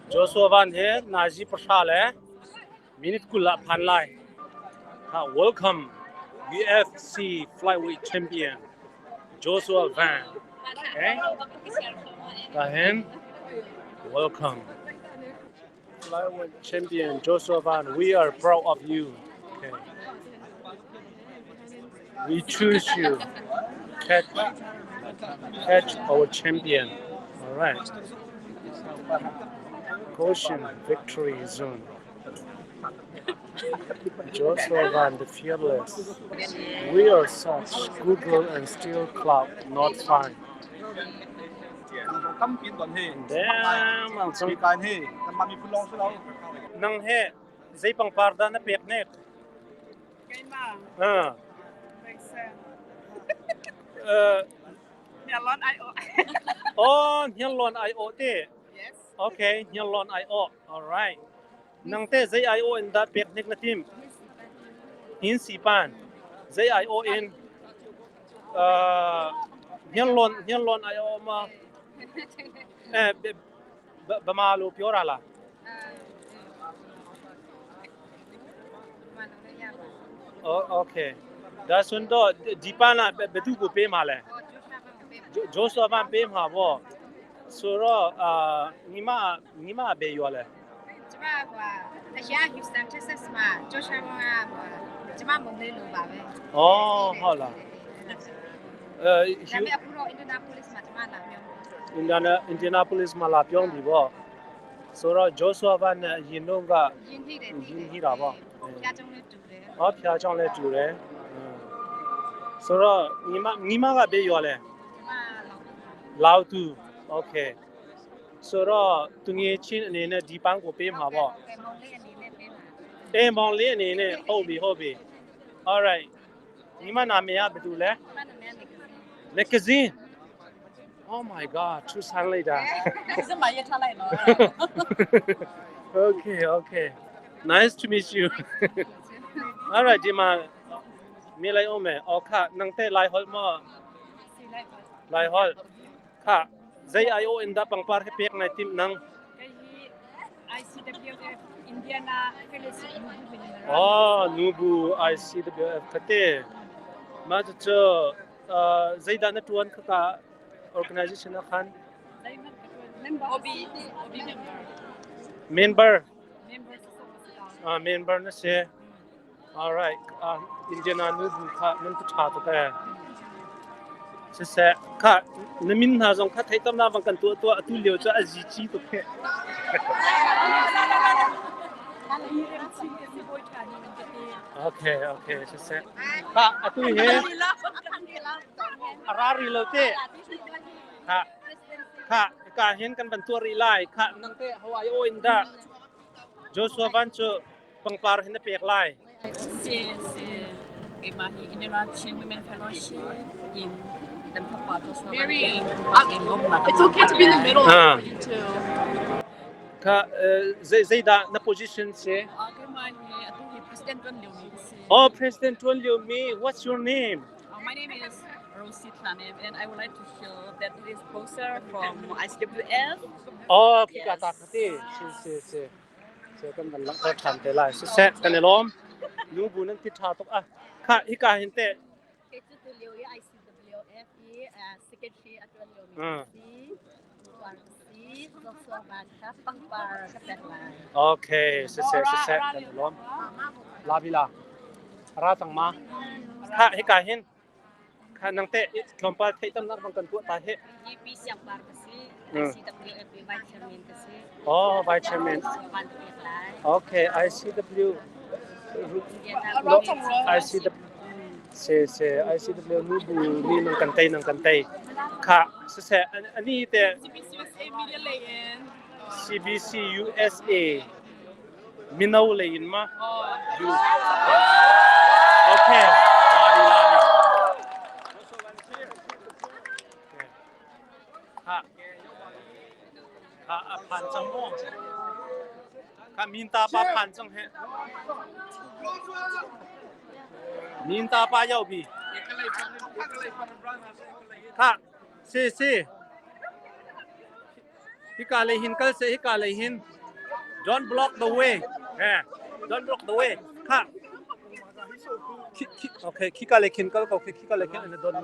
Joshua Van he nazi pahra le minute 20 ah phan lai. Ha, welcome UFC flyweight champion Joshua Van. Okay? Kahin, welcome. Flyweight champion Joshua Van, we are proud of you. Okay. We choose you. Catch, catch our champion. All right. Goshen Victory Zone. Joshua Van the Fearless. We are such Google and Steel Cloud not fine. Damn, ang cang. Nang he zei pangpar dah na pek nek? Keimah. Ah. Hniarlawn ai awh. Oh, Hniarlawn ai awh te. Yes. Okay, Hniarlawn ai awh. All right. Nang te zei ai awh in dah pek hnik na tim? Hin sipan. Zei ai awh in Hniarlawn Hniarlawn ai awh ma? Eh, bama lu pyo ra la. Oh, okay. Da sun do dipan ah betu ku pe ma le. Joshua van pe ma bo. So ro ni ma ni ma be yo le. ကျမက အရာ Houston Texas မှာ Joshua က ကျမမုံလေးလိုပါပဲ ။အော်ဟုတ်လား။အဲ ဒါပေမဲ့အခုတော့ Indianapolis မှာကျမလာပြော Indiana Indianapolis မှာလာပြောပြီပေါ့။ဆိုတော့ Joshua ဗန်နဲ့အရင်တော့က ရင်းနှီးတယ် ရင်းနှီးတာပေါ့ ဖျားကြောင်လေးတူတယ် ။ဟောဖျားချောင်းလဲတူတယ်။ဆိုတော့ညီမညီမကပြေးရွာလဲ ကျမလောက် လောက်တူ Okay ဆိုတော့သူငယ်ချင်းအနေနဲ့ဒီပန်းကိုပေးမှာပေါ့ မောင်လေးအနေနဲ့ပေးမှာ ။အေးမောင်လေးအနေနဲ့ဟုတ်ပြီဟုတ်ပြီ။ All right ညီမနာမည်ကဘယ်သူလဲ ကျမနာမည်က Magazine Oh my god ထူဆန်းလိုက်တာ စမရထားလိုက်နော် Okay okay nice to meet you All right ဒီမှာมีอะไรအောင်မယ်အော်ခနန်းတဲ့လိုက်ဟောမ စီလိုက်ပါ လိုက်ဟောခဇိုင်အိုအင်ဒါပန်ပါဟပက်နိုင်tim nang ကဟီ ICWF Indiana Fellowship Movement အော်နူဘူ ICWF ခတဲ့မတ်ချာဇိုင်ဒါနတွန်ခက organization ခန် member OB OB member member member ဆိုတော့ member နစေ all right Indiana နူဘူခနန်တချာတဲ့ siseh kha na min hna zong kha thei tam na bang kan tuah tuah atu lio cu a zi ci tuk he. Okay okay siseh kha atu he a ra ri lo te kha kha ka hin kan ban tuah rih lai kha nang te Hawaii o in dah Joshua Van cu pangpar hin na pek lai. Si si keimah hi Indiana Chin Women Fellowship in Very It's okay to be in the middle Ah. for you too. Kha zei zeidah na position si? Keimah hi atu hi President tuan lio mi si. Oh, President Tuan Liu Mi, what's your name? My name is Rosie Tlanev and I would like to show that this poster from ICWF. Oh, khi ka ta khati. Si si si. Se kan van lang than te lai. Si se kan i lawm. Nu bu nan ti tha tuk a. Kha hi ka hin te. Kei cu tu lio i ICWF i secretary a tuan liomi Mm. ka si. Tuan ka si. Joshua Van kha pangpar ka pek lai. Okay, si se si se kan i lawm. La bi la. Ra tang ma. Kha hi ka hin. Kha nang te tlawmpal theih tam nak bang kan tuah ta he. GP Siangpar ka si. Mm. ICWF i vice chairman ka si. Oh, vice chairman. Joshua Van ka pek lai. Okay, ICW Indiana ICW se se ICW nu bu ni nang kan tei nang kan tei. Kha si se ani te CBCUSA Media Lay-in. CBC USA mino lei in ma. Oh. You. Okay. Labi labi. Kha kha a phan cang mo. Kha min ta pa phan cang he. Min ta pa yau bi. Kha si si. Hika lei hin kal se hika lei hin. Don't block the way. Yeah. Don't block the way. Kha. Okay, khika le khin kal ko khi khika le khin an don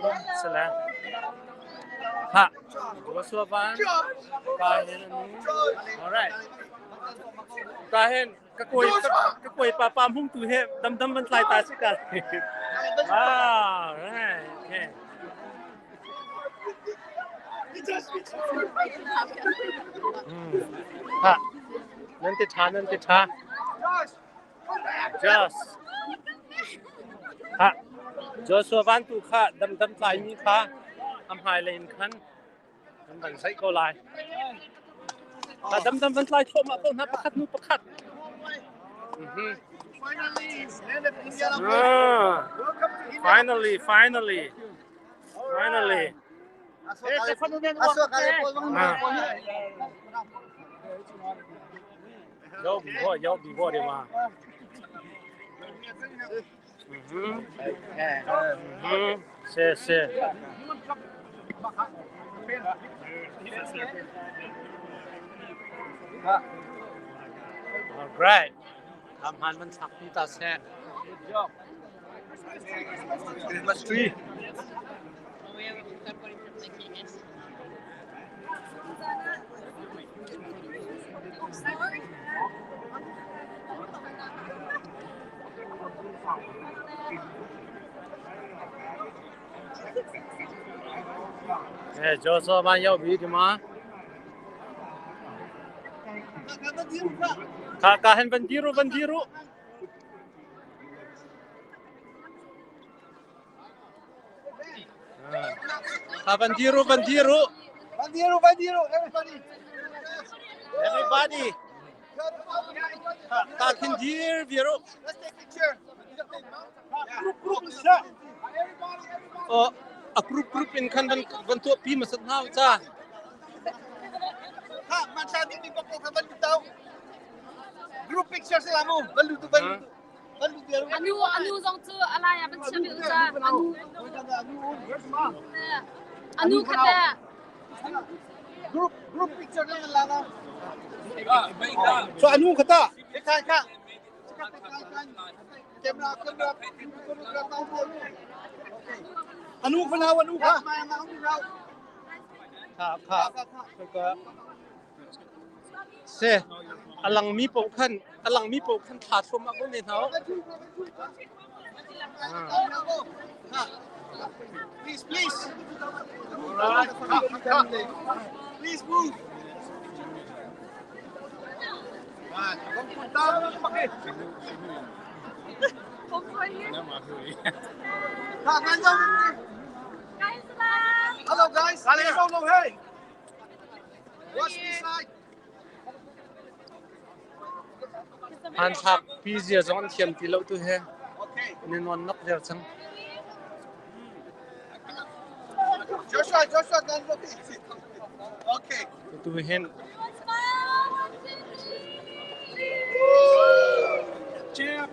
sala. Ha. Joshua Van. Ka hen anu. All right. Ka hen ka koi ka koi pa pa hmung tu he dam dam van tlai ta si ka. Ah, right. Okay. Ha. Nan ti tha, nan ti tha. Just. Ha. Joshua van tu kha dam dam tlai mi kha am hai lein khan kan van sai ko lai. Ha dam dam van tlai thluahmah ko hna pakhat nu pakhat. Ah, finally, finally, finally. ရောက်ပြီပေါ့ရောက်ပြီပေါ့ဒီမှာဟွန်းဟွန်းဆဲဆဲ All right. ทำหันมันสักที่ตาแซ่ Christmas tree. အဲကျော်စောမရောက်ပြီဒီမှာခါကာဟန်ဘန်ဒီရူဘန်ဒီရူခါဘန်ဒီရူဘန်ဒီရူ Bandiero, bandiero, everybody. Everybody. ကာခင်ဒီရဗီရူ Let's take picture. အော်အกรุ๊ปกรุ๊ป in คันวันวันตัวปีมาสักห้าวจ้า Ha, masyadong di pa po ka balutaw. Group picture sila mo. Baluto, baluto. Baluto. Anu anu zong cu alaya ban chiam u ca anu anu khat Group group picture lang ang lana. So ano kata? Ka ka. Camera camera Ano ka na ano ka? ခါခါကเซอลังมีปกขันอลังมีปกขันขาดสมากเนี่ยเนาะ Please, please. Please move. Hello guys. Hello, hey. Watch this side. อันทักพี่เสียจอนเทียมตีเลาตัวเฮ Okay. นี่นอนนักเดียวจัง Joshua, Joshua, don't look. Okay. ตัวเห็น Champ.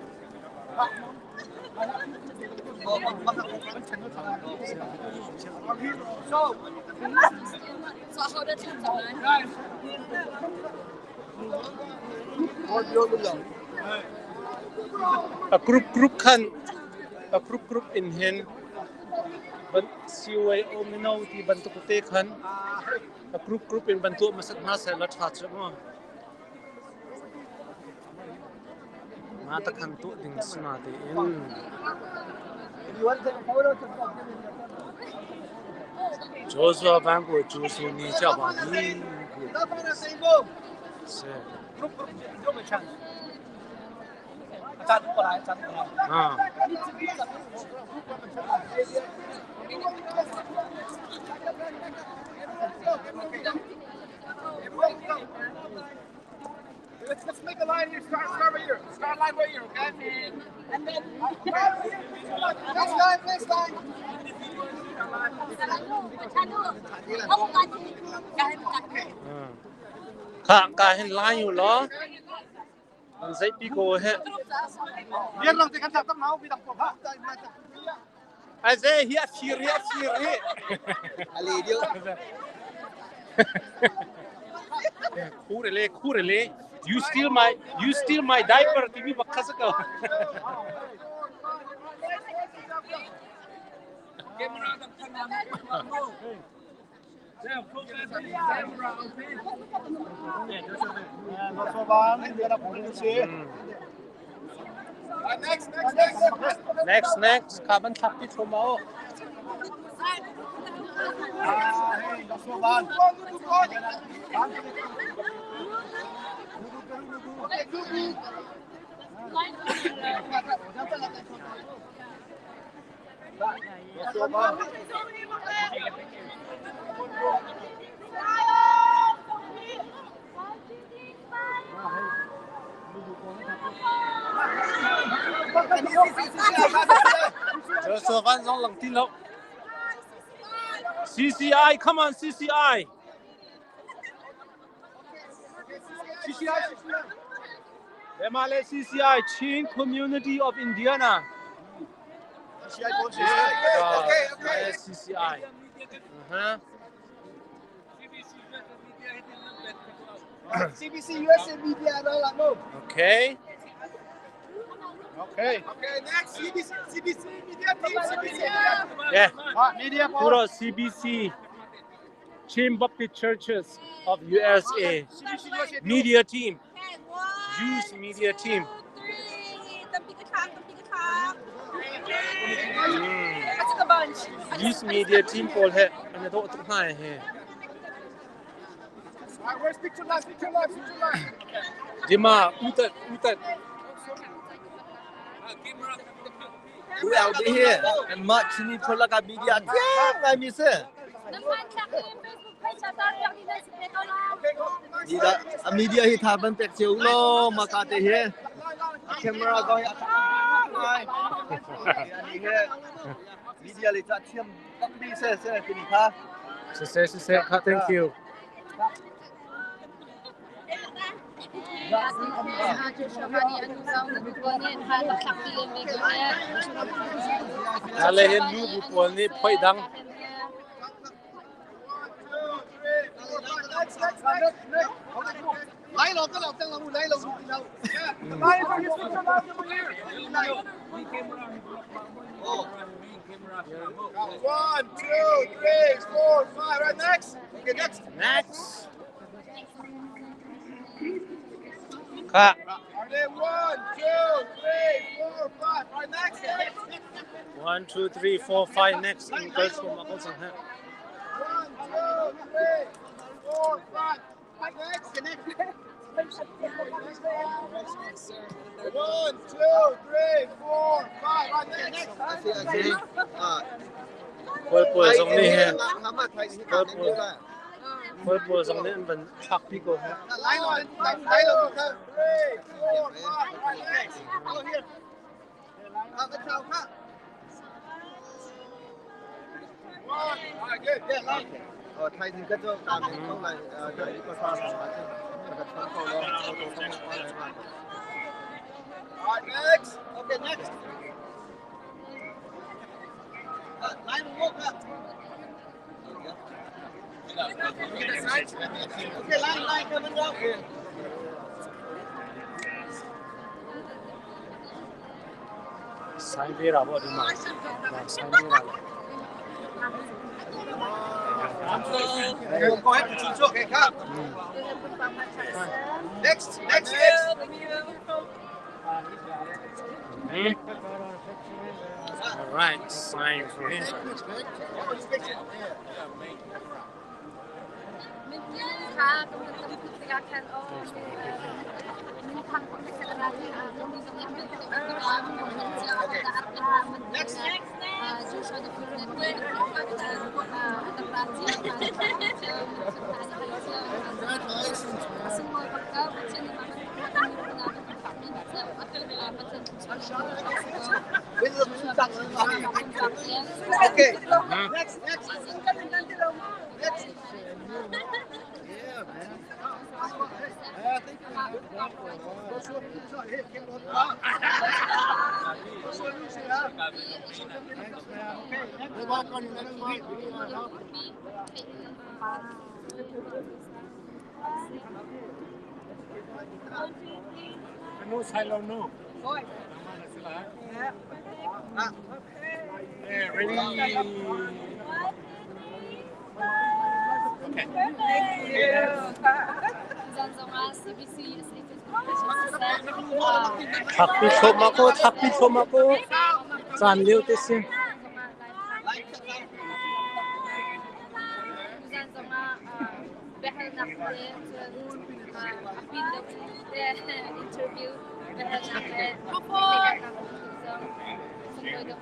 So, so ho da chan chan อะกรุ๊ปกรุ๊ปขันอะกรุ๊ปกรุ๊ปอินเห็นบันซีไวโอมิโนที่บรรทุกเตขันอะกรุ๊ปกรุ๊ปอินบรรทุกมาสักมาเสร็จแล้วชัดมั้งมาตะขันตัวดิ่งสนาดีอิน joshua van ကိုဂျိုဆိုနေကြပါပြီဆဲ group group 就没抢。站过来，站过来。 အာ Let's, let's make a line here. Start, start right here. Start line right here, okay? And then next line, next line. ခါကာဟင်လိုင်းယူလောဇိပီကိုဟဲ့ Yan lang, tingnan sa tamaw, bitang po ha. အဲဇေဟီအဖီရီအဖီရီ Ali, dio. ခူးရလေခူးရလေ You steal my diaper timi bak kha si ko. Next, next, next. Next, next. Kha ban thlak ti thum o. Joshua Van zong lang ti lo. CCI, come on CCI. CCI, CCI. Lemale CCI, Chin Community of Indiana. CCI, okay, okay. CCI. Uh-huh. CBC USA Media, Okay. Okay. Okay, next CBC, CBC Media Team, CBC Media. Yeah. Media. Puro CBC, Chin Baptist Churches of USA Media Team. Youth Media Team. Youth Media Team pawl he an i dawh tuk hna he. Alright, where's picture line? Picture line, picture line. Dima, utat, utat. We out here and much ni pholaka media tiang ngai mi se. Ni da a media hi tha ban pek cheu lo ma ka te he. A camera ko hi a tha ngai. Ani he media le cha thiam tak bi se se ti ni kha. Se se se se kha thank you. Ale hin nu bu pawl nih phoih dang. 来了，这老这老来了，One, two, three, four, five. Right next. Okay, next. Next. Kha. Are one, two, three, four, five. Right next. One, two, three, four, five. Next. In girls from One, two, three, four, five. Next. One, two, three, four, five. Right next. Khual pawl zong nih he. Khual pawl zong nih an van thlak pi ko he. Three, four, five. Right next. One. All right, good. Yeah, line. All right, next. Okay, next. Line walk up. Okay, line, line, coming up. Sign ve ra bo di ma. Sign ve ra. Go ahead, Okay, come. Next, next, next. All right, sign for him. Next. Okay. Next, next. Next. Yeah, man. Nu sai lo nu. Okay, ready. Okay. Thakpi thluahmah ko, thakpi thluahmah ko. Caan lio te si. Biahalnak le cun a pin deuh te interview biahalnak le theihternak zong sunglawi deuh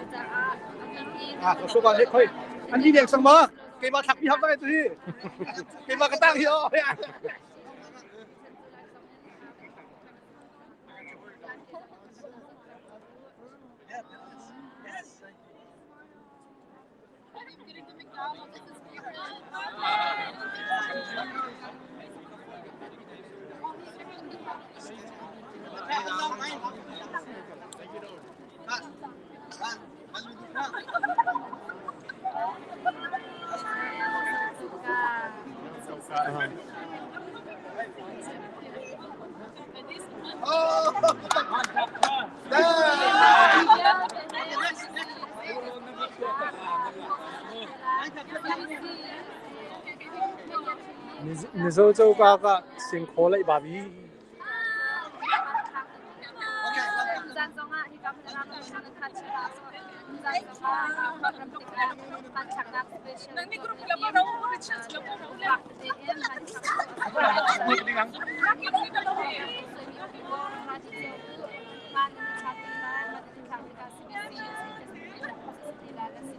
cucaah a bik in Ah, so ba he khoi. An hi deng sang ma. Keimah thak mi hap tu hi. Keimah ka tang hi o. Mizo coka ka singkhaw laih babi.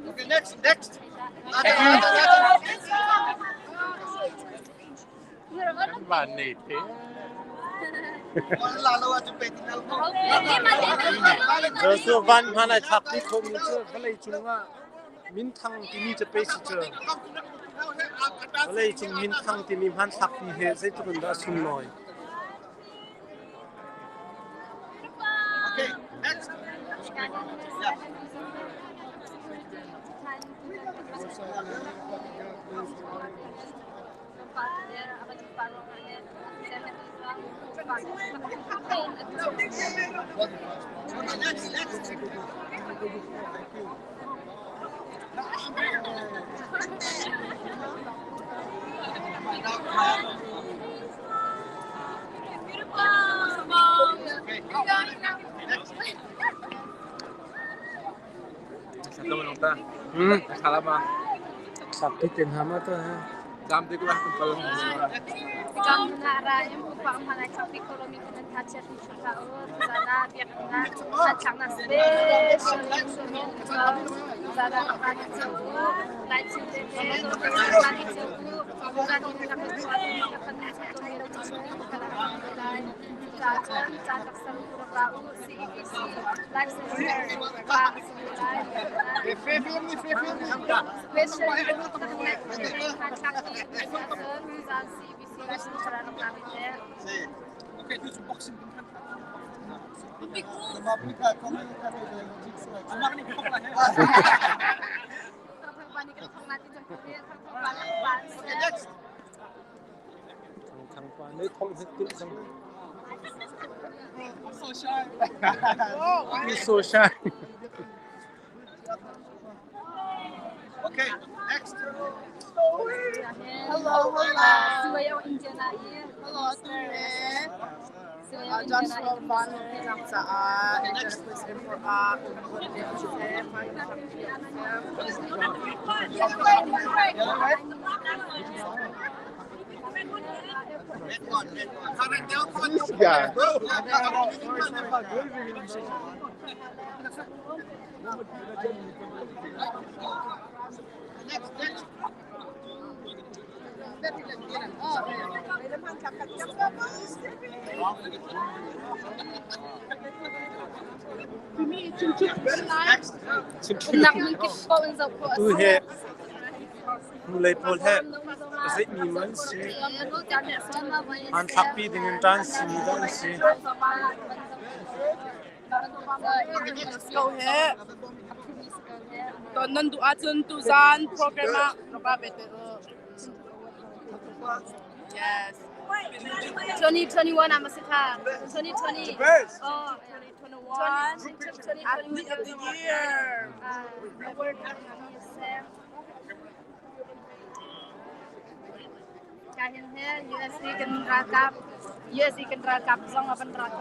Okay, next, next. Van nei te. Joshua Van hman ai thlak ti khomi cu vawlei cungah minthang timi cu pei si cu. Vawlei cung minthang timi hmanthlak ti he zeitluk in dah a sunglawi. Okay, next. Next, next. Sakit in hama to ha. Okay, do some boxing. Next. Thang pa nei thong hit til sang. I'm so shy. I'm so shy. Okay, next. Hello, Hello, Joshua Van caah Indianapolis Airport ah This guy. Next, next. Next. Tu he hnulei pawl he zeihmi man si an thlakpi ding in ṭan si mi dah an si. Ko he ton nan duh ahcun tuzan program ah rak ra ve te u. Yes. 2021 ah ma si kha. 2020. Oh, 2021. 2021. Athlete of the year. Award Kahin he USA kan ralkap USA kan ralkap zong a van ra ko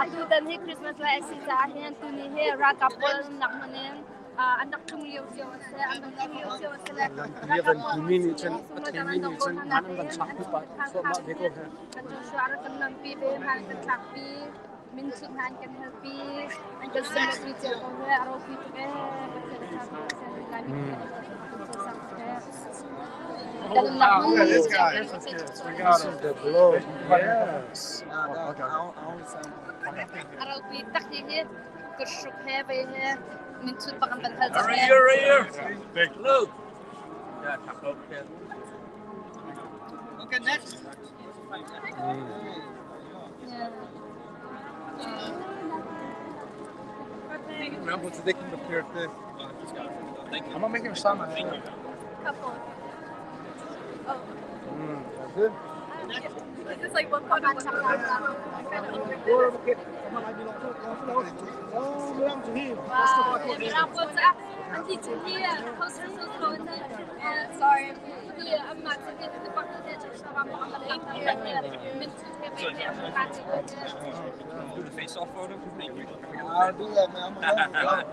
atu tan hi Christmas lai a si caah hin tuni hi ralkap pawl nak hmun in an rak tlung lio cio a si an rak tlung lio cio a si le Mi van timi nih cun a theimi nih cun man an van chak pi pah thluahmah ve ko he. Kan Joshua rak kan lampi ve hman kan thlak pi min chut hna an kan helpi an kan simpi cio ko he a ropi tuk ee Pathian tha Pathian lai mi Look at this guy. This is the blow. Yes. A ropi tak hi hi kurhruk he ve he min chut bak an van hal Right here, right here. Look. Yeah, taco. Okay, next. I'm gonna make him sign my Thank you. Couple. Oh. Good. This is like one photo. One photo. Wow. Sorry. Do the face-off photo. Thank you. I'll do that, man. I'm gonna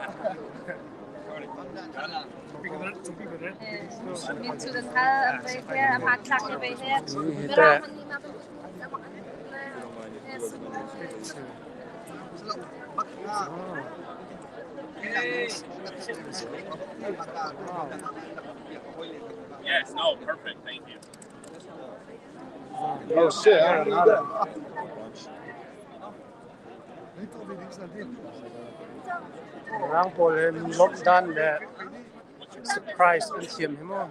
Yes. No. Perfect. Thank you. Oh shit, I don't know that. Rang pawl he mi lawmh dan le surprise an thiam hi mu.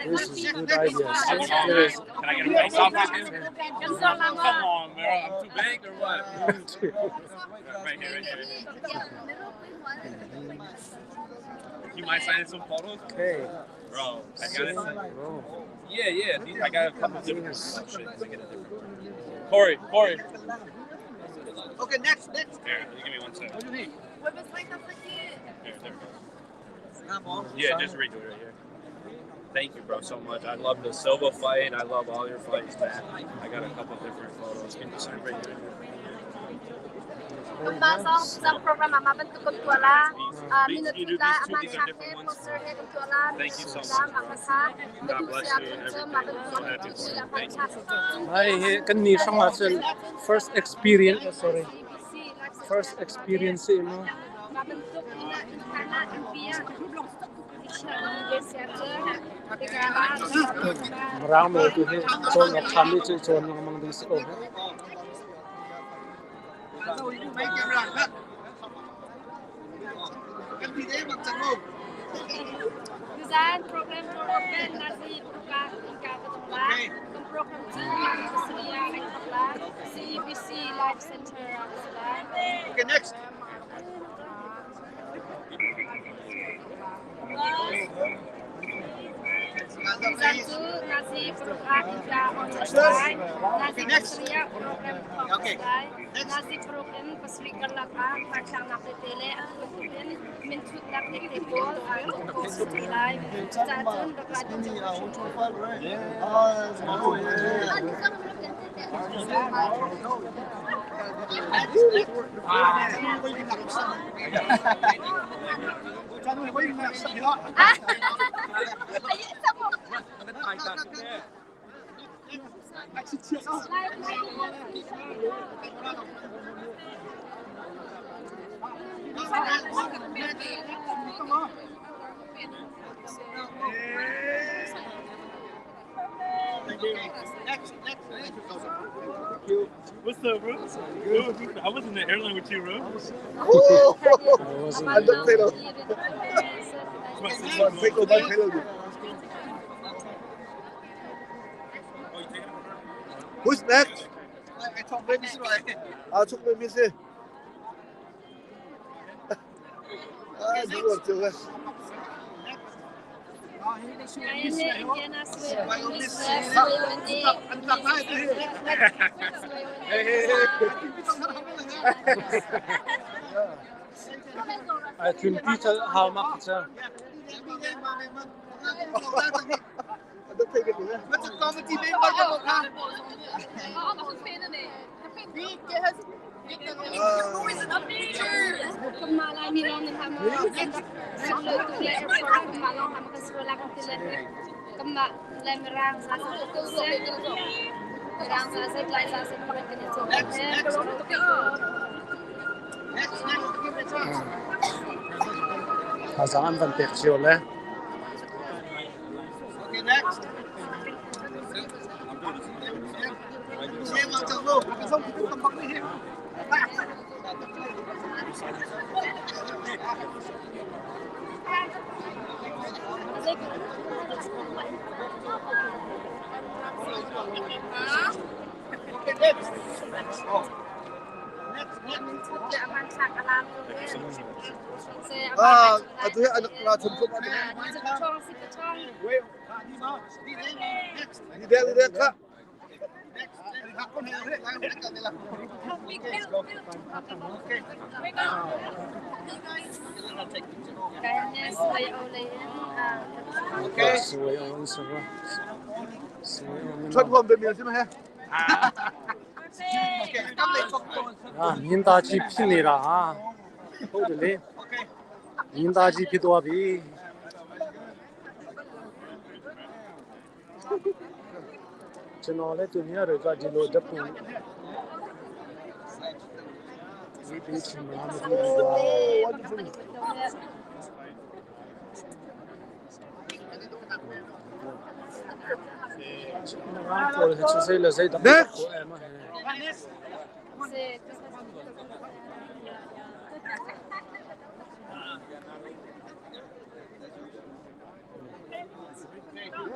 This is good idea. There is Can I get a face-off with you? Come on, bro. I'm too big or what? Right here, right here. You mind signing some photos? Okay. Bro, I got it. Oh. Yeah, yeah. These, I got a couple different. Oh, shit, let me get a different. Corey, Corey. Okay, next, next. Here, you give me one second. What do you need? Here, there we go. Yeah, just redo it right here. Thank you, bro, so much. I love the Silva fight. I love all your fights, man. I got a couple different photos. Can you sign right here? Kamma zong zang program ama bantuk kan tuah la. These, Minute you do la these two, aman these are thlak he different ones. poster he kan tuah la. Thank you so La much. ma kha God bless you and everything. I'm so happy for you. Thank you. Ai hi kan ni hrang ah cun first experience oh, sorry first experience si mu. Rang mo tu hi cawn awk ṭha mi cu cawn lengmang ding si ko he. Design program program nasi buka ika katong la. Kan program cu Australia ai thok la. CEBC Life Center ah si lai. Okay, next. Design cu nasi buka ika on lai. Nasi Australia program thok lai. Nasi program pasri karlak ah hmaithlaknak tete le a bantukin minthutnak tete pawl an post te lai. Cucaah cun rak ra ding Next, next. Thank you. What's up, bro? Good. I was in the airline with you, bro. Oh, I wasn't I don't play those. Pickle, don't play those. Who's next? Ah, chúc mừng Messi. Ah, đúng rồi, chưa. Ai tlun pi cal hau mak cha. Thazang an van pek cio le. Okay, next. Ah, atu hi anak la chum chum atu. Ni dek ni dek kha. Suai on sura. Suai on. Chot huam be mi si ma he. Ah, nin ta chi phin ni ra ha. Ho de le. Nin ta chi phi to bi. ကျွန်တော်လည်းသူများတွေကဒီလိုဓာတ်ပုံဒီပေးချင်မှာမသိဘူးကွာပေါ်တယ်ချစေးလက်စိတ်တော့ကိုအဲမဟဲ့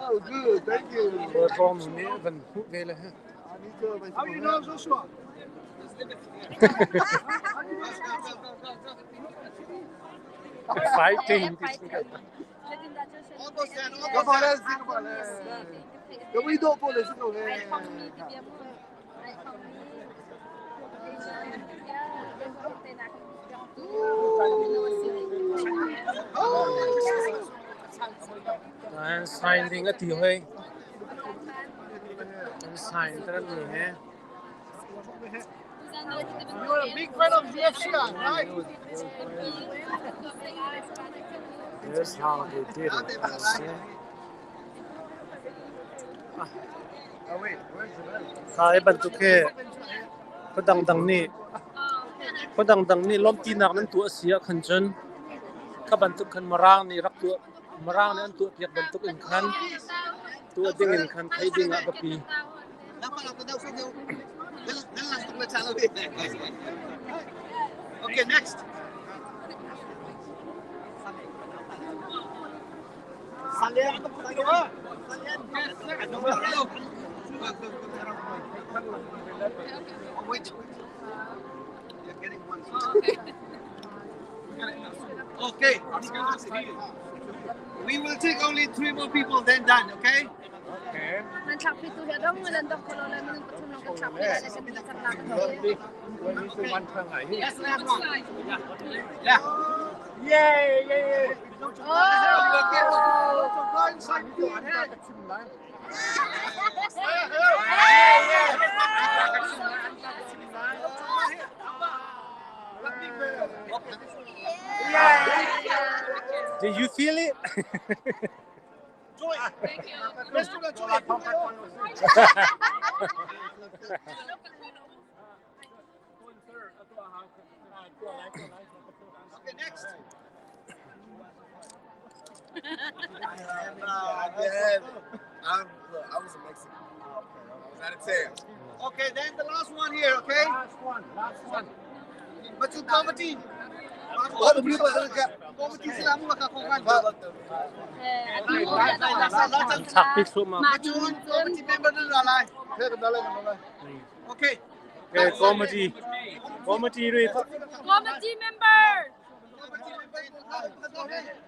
Oh, good. Thank you. ပေါ်တော်မူနေဗန်ခုပဲလေ How do you know Joshua? Fighting ကဘာလဲစင်ကဘာလဲကဝီတော့ပေါ်လေစင်တော့လေ And signing a ti hoi and sign တရနေဟဲ့ You're a big fan of UFC, right? Here's how they did it. Oh wait, where's the bell? ခါban tu ke padang dang ni padang dang ni lom ti nak nan tu asia khan chun kha ban tu khan marang ni rak tu marang ni an tu piak ban tuk in khan tu ding in khan thai ding a bapi Okay, next. Wait. You're getting one. Okay. We will take only three more people, then done, okay? Yes, last one. Yeah. Yay yay Did you feel it? Okay, next. Yeah. I'm, look, I was in Mexico. I was out of town. Okay, then the last one here, okay? Last one, last one. But you committee. What the blue button? Committee sila mo makakuha. ทักปิกสุมา But you committee member na lalai. Okay. ကဲကောမတီကောမတီတွေ Committee member. Committee member.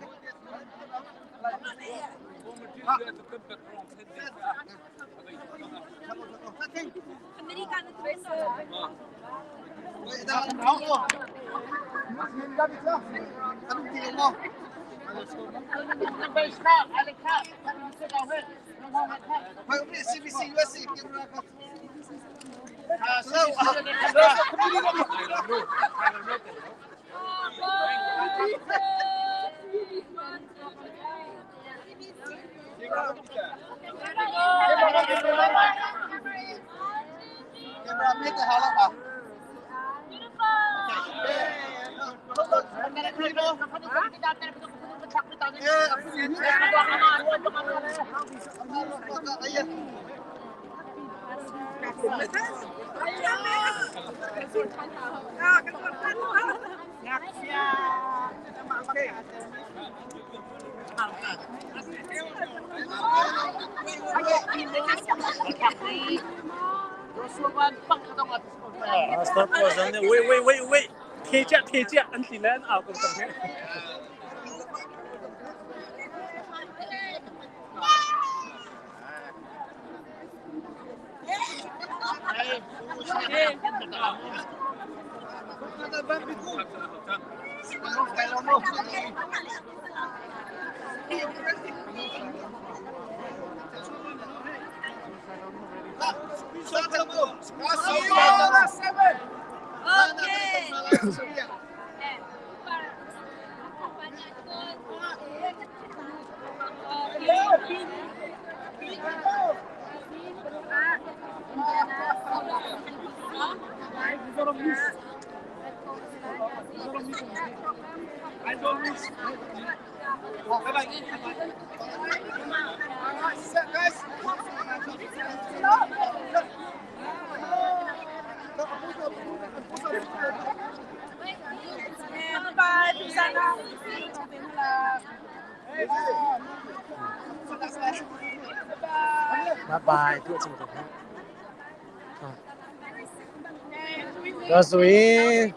Stop ko zan ne wait wait wait wait 铁架铁架安迪兰啊个什么 ？Bye bye，多谢你。ဒါဆိုရင်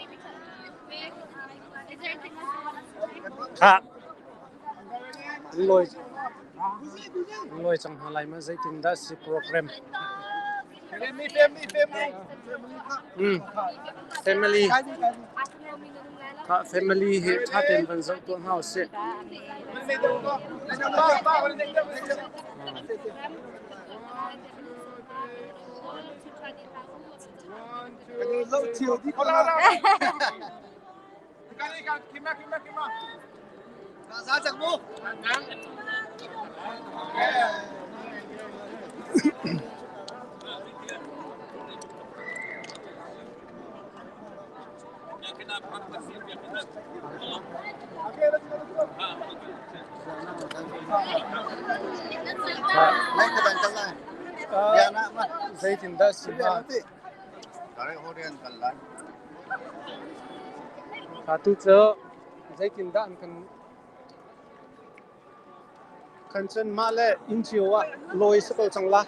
ခလွိုလွိုချံဟာလိုက်မစိတ်တင်ဒါစီ program Family, family, family. อืม family ခ family ဟေထားတယ်ဗန်ဇောတော့ဟောက်စစ် စိတ်တင်ဒါစီပါ ခါတူချစိတ်တင်ဒါန်ကန်ကန်ချန်မလဲအင်ချီဝါလိုစ်ကောချန်လာ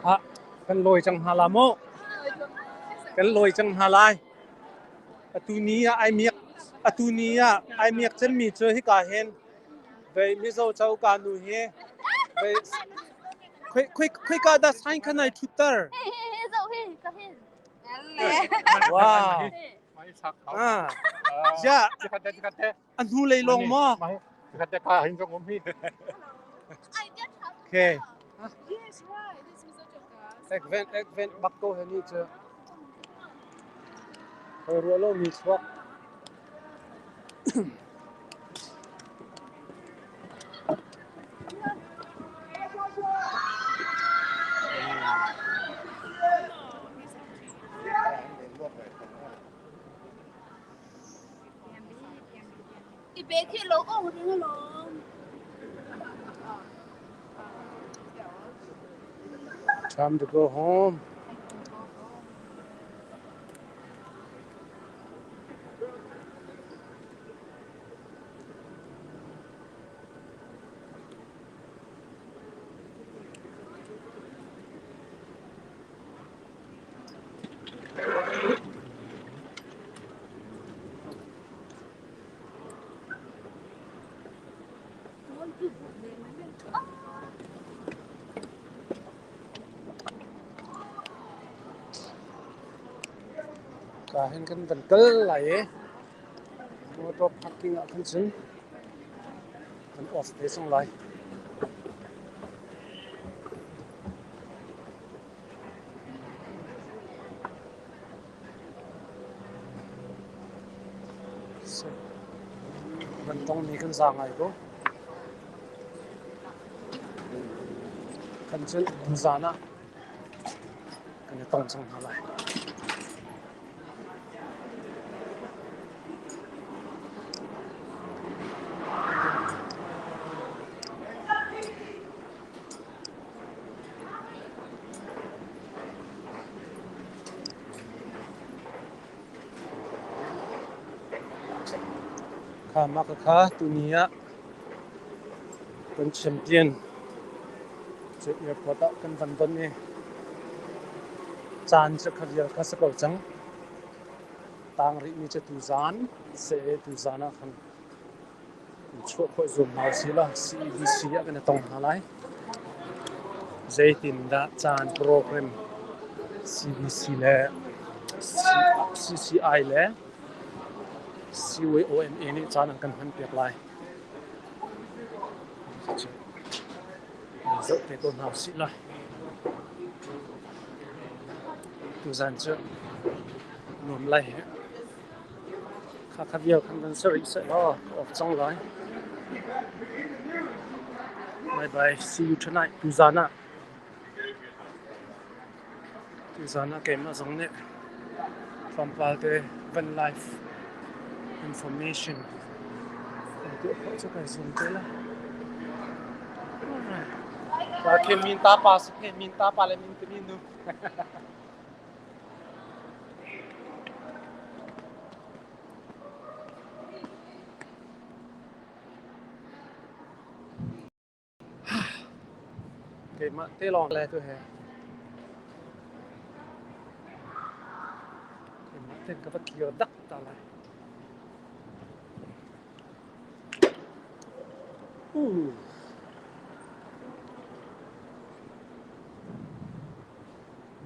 ဟာกันลอยจังฮาลาโมกันลอยจังฮาลายอตูนี้ไอเมียกอตูนี้ไอเมียกจะมีเจอที่กาเห็นไปมิโซเจ้ากานูเฮไปคุยคุยคุยกาดาไซน์ขนาดทวิตเตอร์ว้าวอ่าจ้าอันหูเลยลงมอโอเค Advent Advent บักโกเฮนี่เจอเคยรัวโลมีชวก Time to go home. Ka hin kan van kal lai i motor parking ah khan cun kan off te cang lai. Kan tongmi kan za ngai ko. Kan cu tuzaan ah kan i tong cang hna lai. Kha mah khakha tuni ah kan champion cu airport ah kan van don i caan cu kha vial kha si ko cang. Tang rihmi cu tuzaan si i tuzaan ah khan Chuah khawh zuam hna usih law CEDC ah kan i tong hna lai. Zeitindah caan program CBC le CCI le CYONA nih caan an kan hmanpiak lai. Zoh te ko hna usih law. Tuzan cu nuam lai he. Khakha vial khan van si rih sehlaw ka off cang lai. Bye bye. See you tonight. Tuzaan ah. Tuzaan ah keimah zong nih tlawmpal te van live information kan tuah khawh cu kai zuam te lai. Alright. Khin min ta pa si khin min ta pa le min timi nu. Keimah te lawng le tu he. Keimah ten ka va kir dak ta lai. Uh.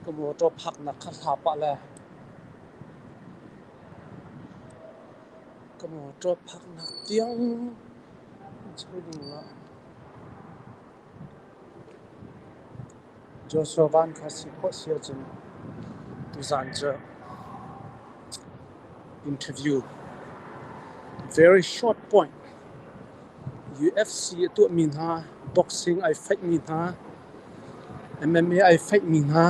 Ka mawṭaw phaknak kha hla pah le ka mawṭaw phaknak tiang cho ding ah Joshua Van kha si khawh si ahcun tuzaan cu interview very short point UFC a tuahmi hna boxing ai feihmi hna MMA ai feihmi hna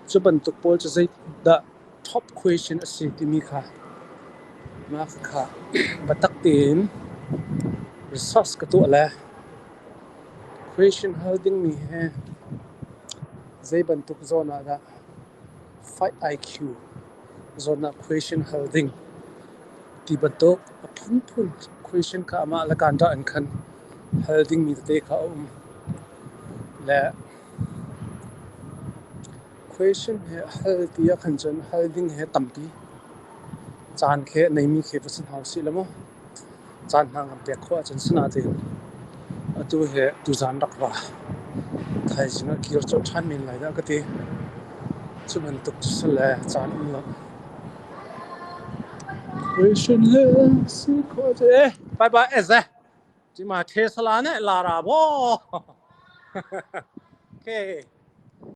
cu bantuk pawl cu zeidah top question a si timi kha mah kha biatak tein research ka tuah le question hal dingmi he zei bantuk zawn ah dah fight IQ zawn ah question hal ding ti bantuk a phunphun question kha amah le kaan dah in khan hal dingmi tete kha a um. Le question hi hal ti ah khan cun hal ding hi tampi. Caan khi neimi khi va si hna usih law mu. Caan hna kan pek khawh ahcun sinain atu hi tuzaan rak ra. Thaizing ah kir colh ṭhan men lai dah ka ti. Cu bantuk cu si le caan um lo. Question hi si khawh cu eh bye bye eze. Cima the sala ne lara bo. Okay.